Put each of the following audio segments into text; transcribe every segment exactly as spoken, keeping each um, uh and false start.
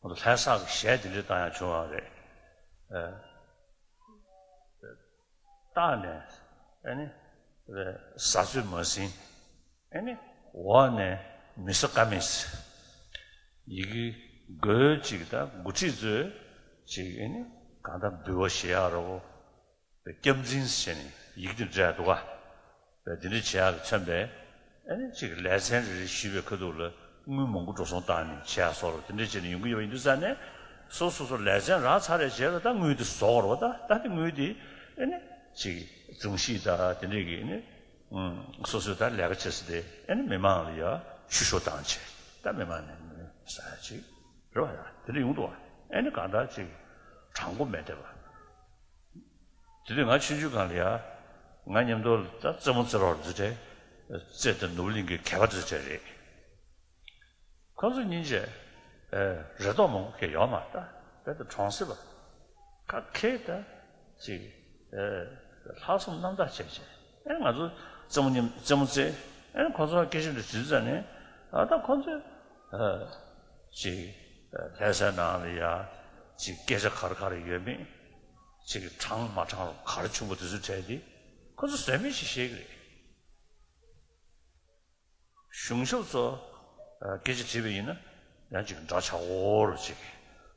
ལྷ་བསངས་ཀྱི་ཞལ་དེ་འདྲ་བཏང་ཡག་བྱུང་བ་རེད། ཨ། ལྟག་ནས་ཨ་ནི་བཟའ་ཚོད་མ་ཟིན། ཨ་ནི་འོག་ནས་མི་བཟོད་ཀ་མེད། ཡི་གེ་མགོའི་ཅིག་དང་འགོ་ཁྲིད་ཚོས་ཅིག་ཨ་ནི་གང་ལྟར་འབུལ་བ་བཞེས་ཡག་རོ། སྐྱབས་འཛིན་ཟེར་ནས་ཡི་གེ་འདི་འབྲི་ཡག་འདུག་ག་དེ་འདྲ་བྱེད་ཡག་གིས་མཚོན་པའི་ཨ་ནི་ཅིག་ལེ་ཚན་རེ་རེ་ཞུས་པའི་ཁ་ཐུག་ལ་དངུལ་མང་པོ་འགྲོ་སོང་བཏང་ནས་བྱེད་ཡག་སོགས་རོ། དེ་འདྲ་བྱས་ནས་ཡོང་གི་ཡོད་པ་ཡིན་དུས་ཙང་ནས་སོ་སོ་སོ་ལེ་ཚན་རག་ཚར་བའི་རྗེས་ལ་ད་དངུལ་དེ་བཟོ་དགོས་རེད་པ། ད་ད་དེ་དངུལ་དེ་ཨ་ནི་ཅིག་རྫོང་གཞིས་དང་དེ་འདྲས་ཀྱི་ཨ་ནི་སོ་སོའི་ད་ལས་ཀ་བྱེད་ས་དེ་ཨ་ནི་མི་མང་ལ་ཡ་ཆུ་ཤོག་བཏང་བྱས། ད་མི་མང་ནས་ཟ་ཡག་ཅིག་རེད་པ། ཡ་དེ་འདྲ་ཡོང་འདུག་པ། ཨ་ནི་གང་ལྟར་ཅིག་དྲང་པོ་མེད་བསྡད་པ། དེ་དུས་ང་ཆུང་ཆུང་སྒང་ལ་ཡ། ང་མཉམ་དུ་ད་རྩེད་མོ་རྩེ་རོགས་རྩེ་དྲན། རྩེ་དང་ནོར་བུ་གླིང་གི་གད་པ་རྩེ་དྲན་རེད། ཁོ་ཚོ་གཉིས་ཀྱིས་ཨེ། རེ་དོགས་མང་པོ་གང་ཡང་ཡོད་མ་རེད། ད་དཔེ་ད་གྲོང་གསེབ་པ། ཁ་ཁེ་ད་ཅིག་ཨེ། ལྷག་བསམ་རྣམ་དག་བྱས་བྱས། ཨེ། ང་ཚོ་རྩེད་མོ་མཉམ་རྩེད་མོ་རྩེ། ཨེ། ཁོ་ཚོ་སྐད་ཆ་འདྲ་དྲིས་ཙང་ནས། ཨ། ད་ཁོ་ཚོས་ཨེ། ཅིག་ཨེ། ལྷ་སའི་ནང་ལ་ཡ་ཅིག་སྐད་ཆ་ག་རེ་ག་རེ་ཡོད་མེད། ཅིག་དྲང་མ་དྲང་རུ་ག་རེ་བྱུང་བ་དེ་ཚོའི་གྲས་དེ་ཁོ་ཚོ་ཟོལ་མེད་ཅིག་བཤད་གི་རེད། གཞུང་ཞབས་ཚོ་ཨ། སྐད་ཆ་དྲིས་པ་ཡིན་ན་ཡང་ཅིག་འདྲ་ཆགས་པོ་རུ་ཅིག་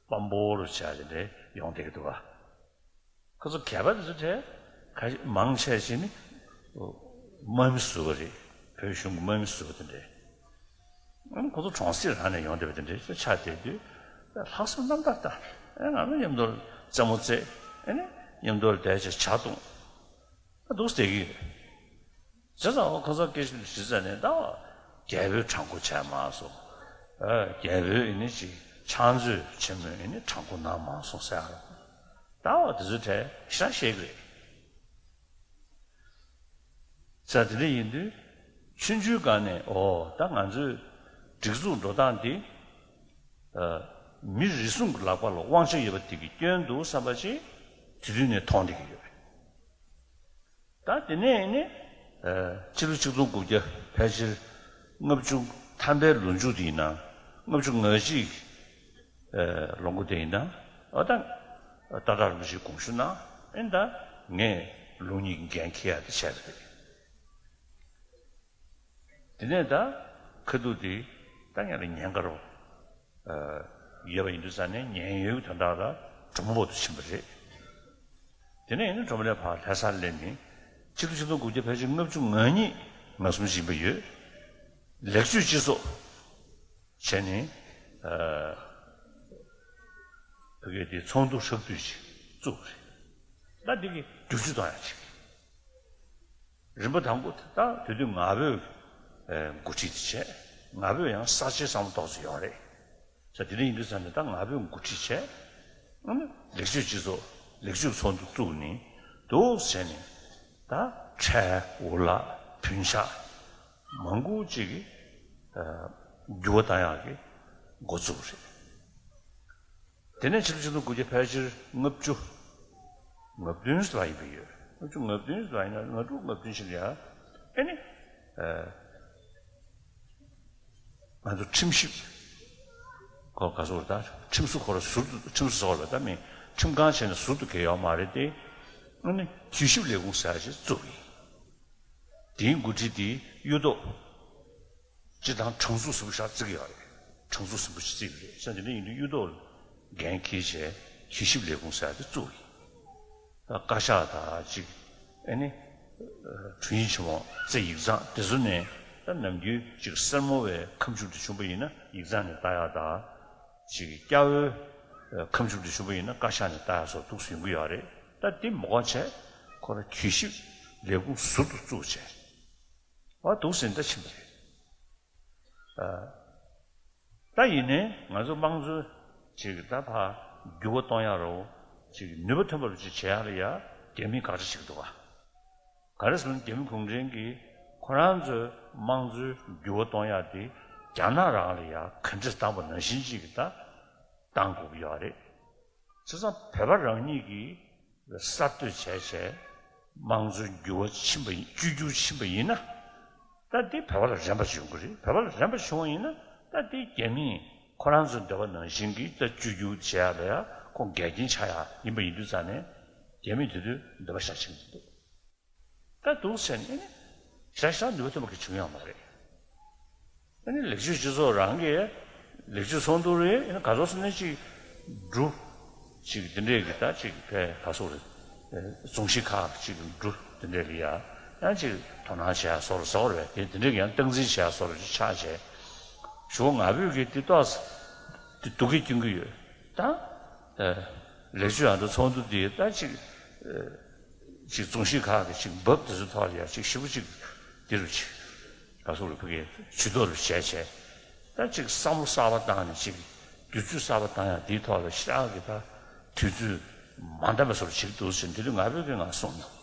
སྤམ་པོ་རུ་བྱས་དེ་འདྲ་ཡོང་བསྡད་ཀྱི་འདུག་ག་ཁོ་ཚོ་གད་པ་དེ་ཚོ་གྲས་ག་མང་ཆེ་ཞིག་ནི་དམག་མི་ཟུར་པ་རེད། བོད་གཞུང་གི་དམག་མི་ཟུར་པ་དེ་འདྲས། ཨ་ནི་ཁོ་ཚོ་གྲོང་གསེབ་རང་ནས་ཡོང་བསྡད་པ་དེ་འདྲས་ཆགས་བསྡད་དུས། ལྷག་བསམ་རྣམ་དག་ད། ཨེ། ང་ཚོ་མཉམ་དུ་རྩེད་མོ་རྩེ། ཨེ་ནི་མཉམ་དུ་བསྡད་བྱས་ཇ་འཐུང་། ཨ། འདུག་སེ་བསྡད་ཀྱི་ཡོད། བྱས་ཙང་ཁོ་ཚོ་སྐད་ཆ་དྲིས་ཙང་ནས་ད་རྒྱལ་པོས་དྲང་པོ་བྱས་མ་སོང་། ཨ། རྒྱལ་པོས་ཨེ་ནི་ཅིག་ཕྱག་མཛོད་ཆེན་མོས་ཨེ་ནི་དྲང་པོ་གནང་མ་སོང་ཟེར་ཡག་རོ། ད་འོ་དེ་ཚོའི་གྲས་ཞེ་དྲག་བཤད་ཀྱི་རེད། ས་དེ་འདྲ་ཡིན་དུས། ཆུང་ཆུང་སྒང་ནས། ཨོ། ད་ང་ཚོའི་སྒྲིག་འཛུགས་འགྲོ་སྟངས་འདི། ཨ། མི་རེ་ཟུང་གི་ལག་པ་ལ་དབང་ཆ་ཡོད་པ་དེ་གི་སྐྱོན་འདུག་བསམ་པ་ཅིག་དེ་དུས་ནས་མཐོང་བསྡད་ཀྱི་ཡོད་རེད། ད་དེ་ནས་ནི། ཨ། ཕྱི་ལོ་ཆིག་སྟོང་དགུ་བརྒྱ་ཕལ་ཆེར་ལྔ་བཅུ་ཐམ་པའི་ལོ་མཇུག་དེ་ཡིན་ན། ལྔ་བཅུ་ང་གཅིག་ཨ། ལོ་འགོ་དེ་ཡིན་ན། ཨ། ད་སྟག་བྲག་རིན་པོ་ཆེས་དགོངས་ཞུ་གནང་། ཨེ། ད་ངས་ལུགས་གཉིས་འགན་འཁྱེར་ཡག་དེ་བྱས་པ་རེད། དེ་ནས་ད་ཁ་ཐུག་དེ་ད་ང་ལ་ཉེན་ཁ་རོ། ཨ། ཡོད་པ་ཡིན་དུས་ཙང་ནས་ཉེན་ཡོལ་གྱི་དོན་དག་ལ་གྲོ་མོ་བོ་དུ་ཕྱིན་པ་རེད། དེ་ནས་ཡིན་ན་གྲོ་མོ་ལས་ཕར་ལྷ་སར་སླེབས་ནས། ཕྱི་ལོ་ཆིག་སྟོང་དགུ་བརྒྱ་ཕལ་ཆེར་ལྔ་བཅུ་ང་གཉིས་ང་གསུམ་ཅིག་ཡིན་པ་ཡོད། ལེགས་བཅོས་སྤྱི་ཚོགས་བྱས་ནས། ཨ། བོད་སྐད་དེ་ཚོགས་འདུ་ཧྲག་བསྡུས་ཅིག་བཙུགས་པ་རེད། ད་འདི་གི་བསྒྱུར་བཅོས་གཏོང་ཡག་ཅིག་རིམ་པ་དང་པོ་དེ་ད་དེ་དུས་ང་ཕོད། ཨེ། འགོ་ཁྲིད་དེ་བྱས། ང་ཕོད་ཡང་གསར་བརྗེའི་བསམ་བློ་ཏོག་ཙམ་ཡོད་རེད། ས་དེ་འདྲ་ཡིན་དུས་ཙང་ནས་ད་ང་ཕོད་འགོ་ཁྲིད་བྱས། ཨ་ནི་ལེགས་བཅོས་སྤྱི་ཚོགས། ལེགས་བཅོས་ཚོགས་འདུ་བཙུགས་ནས་འདུག་བྱས་ནས། ད་ཁྲལ། འུ་ལག་བུན་ཆག་མང་པོ་ཅིག་གི། ཨ། འགྱུར་བ་བཏང་ཡག་གི་འགོ་བཙུགས་པ་རེད། དེ་ནས་ཕྱི་ལོ་ཆིག་སྟོང་དགུ་བརྒྱ་ཕལ་ཆེར་ལྔ་བཅུ་ང་བདུན་ཙམ་ལ་ཡིན་པ་ཡོད། ལྔ་བཅུ་ང་བདུན་ཙམ་ལ་ཡིན་ན། ང་དྲུག་ང་བདུན་ཞིག་ལ་ཡ། ཨེ་ནི། ཨ། ང་ཚོ་ཁྲིམས་ཞིབ་ཁོ་ག་ཚོད་རེད། ད་ཁྲིམས་བཟོ་ཁོ་ར་ཟུར་དུ། ཁྲིམས་བཟོ་ཟེར་བ་ལ་ད་མི་ཁྲིམས་ཁང་བྱས་ནས་ཟུར་དུ་གས་ཡོད་མ་རེད་དེ། ཨ་ནི་གུས་ཞིབ་ལས་ཁུངས་ཟེར་ཡག་ཅིག་བཙུགས་ཡིན། དེའི་འགོ་ཁྲིད་དེ་གཡུ་ཐོག་སྤྱིར་བཏང་དྲང་ཚུགས་ཟིན་པོ་ཞེ་དྲག་བརྩི་གི་ཡོད་རེད། དྲང་ཚུགས་ཟིན་པོ་ཞིག་བརྩི་གི་རེད། ས་དེ་འདྲ་ཡིན་དུས་གཡུ་ཐོག་འགན་འཁྱེར་བྱས་གུས་ཞིབ་ལས་ཁུངས་ཟེར་ཡག་དེ་བཙུགས་ཡིན། ད་བཀའ་ཤག་དང་གཅིག་ཨེ་ནི། ཨ། དྲུང་ཡིག་ཆེན་མོ་རྩེ་ཡིག་ཚང་དེ་ཚོ་ནས་ད་ནམ་རྒྱུན་ཅིག་སེར་མོ་བའི་ཁ་མཆུ་དེ་བྱུང་པ་ཡིན་ན་ཡིག་ཚང་ནས་ལྟ་ཡག་དང་། ཅིག་སྐྱ་བོའི་ཁ་མཆུ་དེ་བྱུང་པ་ཡིན་ན་བཀའ་ཤག་ནས་ལྟ་ཡག་སོགས་འདུག་སེ་ཡོང་གི་ཡོད་རེད། ད་དེ་མ་དགོས་བྱས་ཁོ་རང་གུས་ཞིབ་ལས་ཁུངས་ཟུར་དུ་བཙུགས་བྱས། ཨ། འདུག་སེ་ད་ཕྱིན་པ་རེད། ཨ། ད་ཡིན་ནའི་ང་ཚོ་དམངས་གཙོའི་ཅིག་ད་ཕར་འགྱུར་བ་གཏོང་ཡག་རོ། ཅིག་ནུས་པ་ཐོན་པ་རུ་ཅིག་བྱེད་ཡག་ལ་ཡ་རྒྱ་མིས་དགག་བྱ་བྱེད་ཀྱི་འདུག་ག་ག་རེ་ཟེར་ན་རྒྱ་མི་གུང་ཁྲན་གྱིས་ཁོ་རང་ཚོའི་དམངས་གཙོའི་འགྱུར་བ་གཏོང་ཡག་དེ་རྒྱ་ནག་རང་ལ་ཡ་ག་འདྲས་བཏང་པ་ནང་བཞིན་ཅིག་གི་ད་བཏང་དགོས་ཀྱི་ཡོད་རེད། བྱས་ཙང་བོད་པ་རང་ཉིད་ཀྱིས་གསར་གཏོད་བྱས་བྱས་དམངས་གཙོའི་འགྱུར་བ་ཕྱིན་པ་ཡིན། བཅོས་བསྒྱུར་ཕྱིན་པ་ཡིན་ན། ད་འདི་བོད་པ་ལ་རན་པ་ཞིག་ཡོང་གི་རེད། བོད་པ་ལ་རན་པ་བྱུང་བ་ཡིན་ན། ད་འདི་རྒྱ་མིས་ ཁོ་རང་ཚོའི་འདོད་པ་ནང་བཞིན་གྱི་ད་བཅོས་བསྒྱུར་བྱེད་ཡག་ལ་ཡང་ཁོང་འགལ་རྐྱེན་ཆགས་ཡག་ཡིན་པ་ཡིན་དུས་ཙང་ནས། རྒྱ་མིས་དེ་དུས་འདོད་པ་བཞག་བཞིན་འདུག་ད་འདུག་ཟེར་ནས་ནི་ཞག་ཞག་ནུས་པ་ཐོན་པ་གི་བྱུང་ཡོད་མ་རེད། ཨ་ནི་ལེགས་བཅོས་སྤྱི་ཚོགས་རང་གི་ལེགས་བཅོས་ཚོགས་འདུ་རེད། ཨ་ནི་ག་ཚོད་སོང་ནས་ཅིག་འབྲུ་ཅིག་འདི་འདྲས་ཀྱི་ད་ཅིག་ཕའི་ག་སོགས་རེད། རྫོང་གཞིས་ཁག་ཅིག་འབྲུ་འདི་འདྲས་ལ་ཡ་ཡང་ཅིག་དོ་སྣང་བྱེད་ཡ་བཟོ་རུ་བཟོ་རུ་བས་དེ་འདི་འདྲས་ཀྱི་ཡང་སྟངས་འཛིན་བྱེད་ཡ་བཟོ་རུ་ཅིག་ཆགས་བྱས། ཞུ་ང་བོད་ཀྱི་འདི་ཏོག་ཙམ་འདི་སྡུག་གི་སྐྱོན་གྱི་ཡོད་ད། ལེགས་བཅོས་ཨ་ད་ཚོགས་འདུ་འདི་ད་ཅིག་ཅིག་རྫོང་གཞིས་ཁག་གི་ཅིག་འབབ་དེ་ཚོའི་ཐོག་ལ་ཡ་ཅིག་ཞེ་པོ་ཅིག་འདི་རུ་ཅིག་ག་སོགས་རུ་ཕ་གིའི་ཇུས་གཏོགས་རུ་བྱས་བྱས། ད་ཅིག་བསམ་བློ་གསར་པ་བཏང་ནས་ཅིག་དུས་ཚོད་གསར་པ་བཏང་ཡ་འདིའི་ཐོག་ལ་ཞེ་དྲག་གི་ད་དུས་ཚོད་མ་འདང་བ་བཟོ་འདྲ་ཅིག་འདུག་ཟེར་འདི་དུས་ང་བོད་ཀྱི་ང་གསུངས་ན།